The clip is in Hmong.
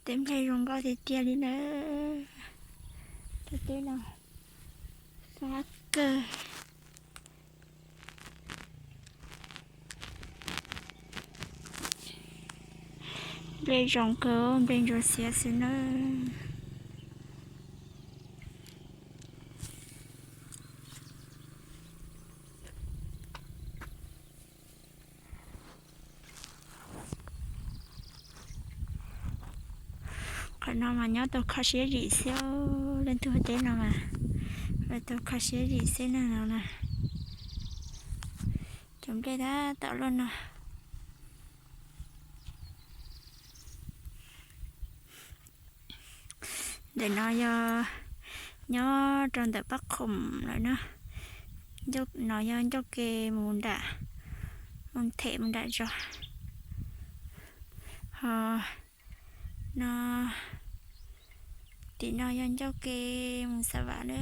Tej nplej zoo nkauj tiag tiag li na. Tej teb no fab kawg. Nplej zoo kawg, nplej ntsuab xiab xwb na. Qhov no mas nyob tau kho siab zim xwb, leej twg ua teb no mas tau kho siab zim xwb na no na. Cov nplej tab tom luaj no. Ntawm no yog nyob rau ntawm Paj Khoom lawm na. No yog ncauj ke mus nram, mus them mus nram zos. Ho no, tim no yog ncauj ke mus Xa Vam na.